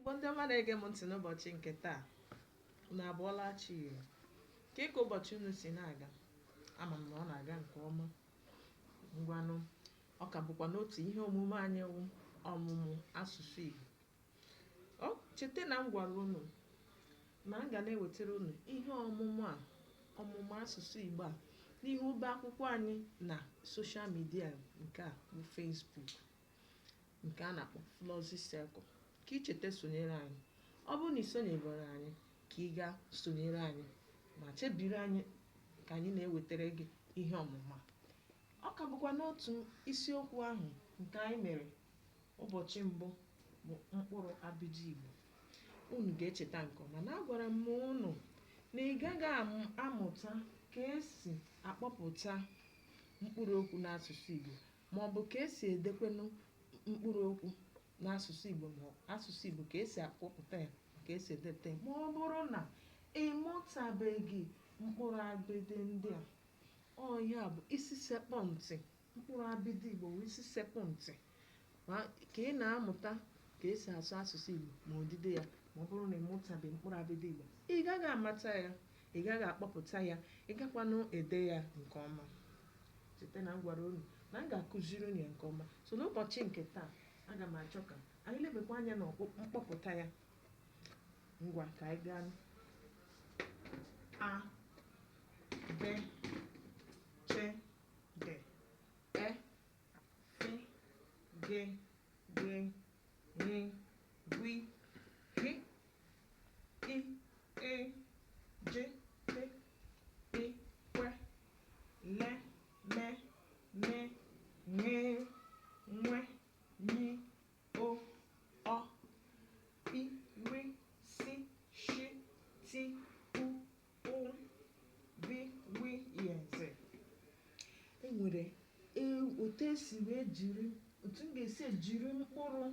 Igbo ndị ọma na-ege m ntị n'ụbọchị nke taa, unu abọọla chi? Kee ka ụbọchị unu si na-aga? Ama m na ọ na-aga nke ọma. Ngwanụ, ọ ka bụkwa n'otu ihe omume anyị wụ ọmụmụ asụsụ Igbo. O cheta na m gwara unu na m ga na-ewetara unu ihe ọmụmụ a, ọmụmụ asụsụ Igbo a, n'ihu ọba akwụkwọ anyị na social media nke a bụ Facebook, nke a na-akpọ Flossy Circle. Ka i cheta sonyere anyị. Ọ bụrụ na ị sonyebere anyị, ka ị gaa sonyere anyị ma chebiri anyị ka anyị na-ewetara gị ihe ọmụmụ a. Ọ ka bụkwa n'otu isiokwu ahụ nke anyị mere ụbọchị mbụ, bụ mkpụrụ abịdị Igbo. Unu ga-echeta nke ọma na agwara m unu na ị gaghị amụta ka esi akpọpụta mkpụrụ okwu n'asụsụ Igbo, ma ọ bụ ka esi edekwenụ mkpụrụ okwu n'asụsụ Igbo, ma asụsụ Igbo ka esi akpọpụta ya, ka esi edepụta ya, ma ọ bụrụ na ị mụtabeghị mkpụrụ abịdị ndị a. Ọ ihe a bụ isi sekpụ ntị. Mkpụrụ abịdị Igbo bụ isi sekpụ ntị ma ka ị na-amụta ka esi asụ asụsụ Igbo ma odide ya. Ma ọ bụrụ na ị mụtabeghị mkpụrụ abịdị Igbo, ị gaghị amata ya, ị gaghị akpọpụta ya, ị gakwanụ ede ya nke ọma. Cheta na m gwara unu na m ga-akụziri unu ya nke ọma. So n'ụbọchị nke taa, aga m achọ ka anyị lebakwa anya na mkpọpụta ya. Ngwa, ka anyị gaa. A, B, C, D, E, F, G, G, H, W, H, I, E, J, K, P, Q, L, M, N, Ṅ, Nw, Ny, O, Ọ, P, R, S, Sh, T, U, U, V, W, Y, Z. E nwere otu esi wee jiri, otu m ga-esi ejiri mkpụrụ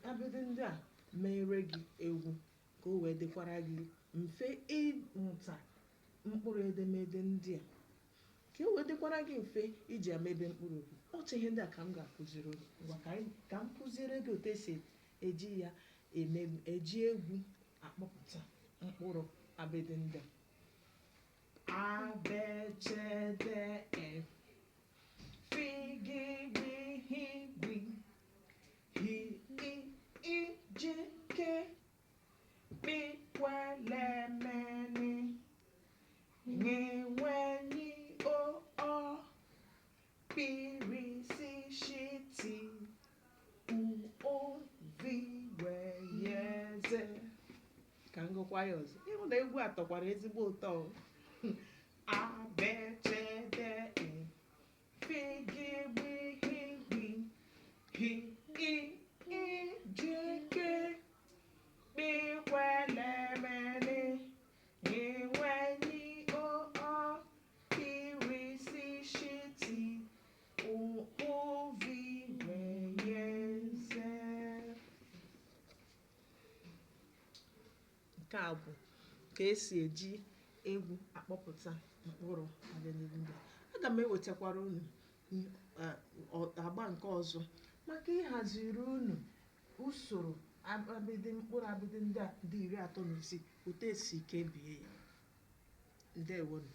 abịdị ndị a mere gị egwu, ka o wee dịkwara gị mfe ịmụta mkpụrụ edemede ndị a, ka o wee dịkwara gị mfe iji emebe mkpụrụ okwu. Otu ihe ndị a ka m ga-akụziri unu. Ngwa, ka m kụziere gị otu esi eji ya eme, eji egwu akpọpụta mkpụrụ abịdị ndị a. A, B, C, D, E, F, G, B, H, W, H, I, I, J, K, P, Q, L, M, N, Ṅ, Nw, Ny, O, Ọ, P, R, S, Sh, T, U, O, V, W, Y, Z. Ka m gụkwa ya ọzọ. Ịhụ na egwu a tọkwara ezigbo ụtọ o. A, B, C, D, E, F, G, B, H, W, H, I, I, J, K, P, Q, L, M, N, Ṅ, Nw, Ny, O, Ọ, P, R, S, Sh, T, U, U, V, W, Y, Z. Nke a bụ ka esi eji egwu akpọpụta mkpụrụ abịdị ndị a. Aga m ewetakwara unu agba nke ọzọ maka ịhaziri unu usoro abịdị, mkpụrụ abịdị ndị a dị 36, otu esi kebie ya. Ndewonu.